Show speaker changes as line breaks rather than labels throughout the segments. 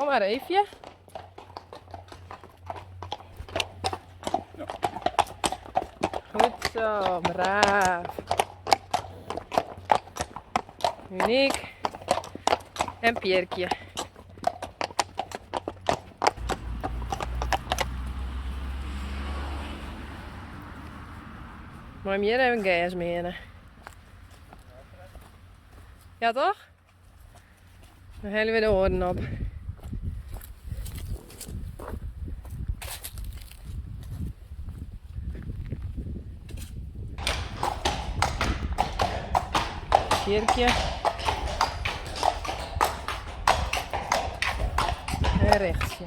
Kom mar, Eefje. Goed zo, braaf. Uniek. En Pierkje. Mei him hjir even gers meane. Ja toch? Dan helje we de oaren op. Sjirkje. En Richtsje.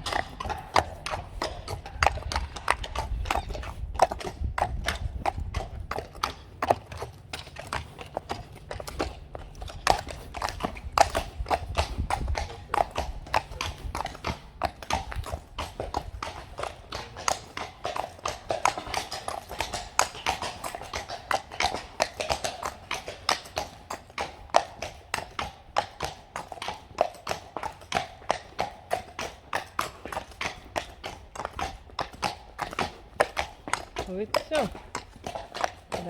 Goed zo.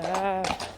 Daar.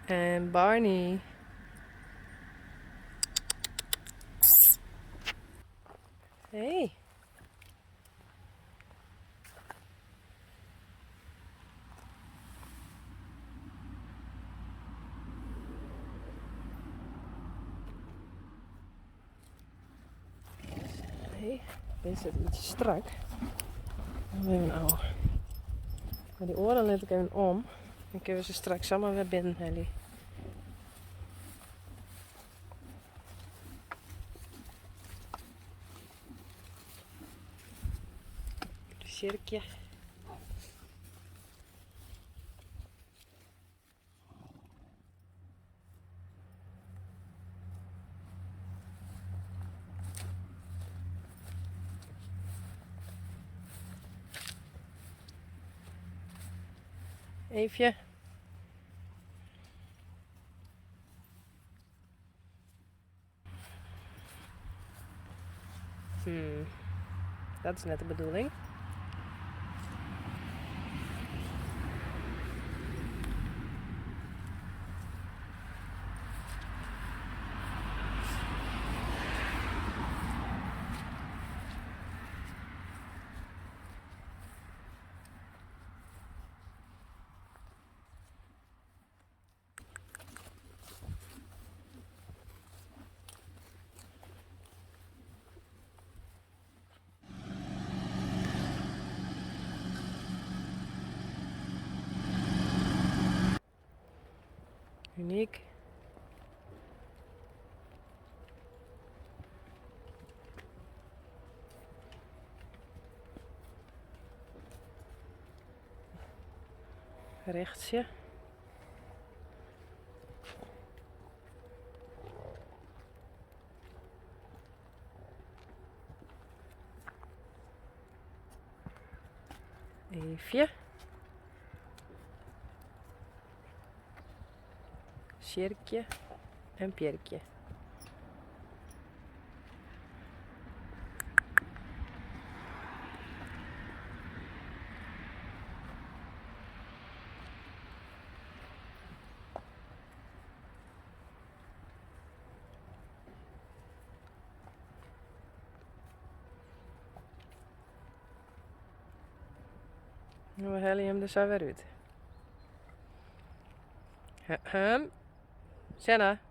En Barney. Hey. Nee, dit zit een beetje strak. Even ôf. Mar dy oaren lit ik even om. Dan kinne we se straks samar wer binnen helje. Sjirkje. Eefje. Hmm, dat is net de bedoeling. Uniek. Richtsje. Eefje. Sjirkje en Pjerkje. We helje him der sa wer út. Hem. Senna.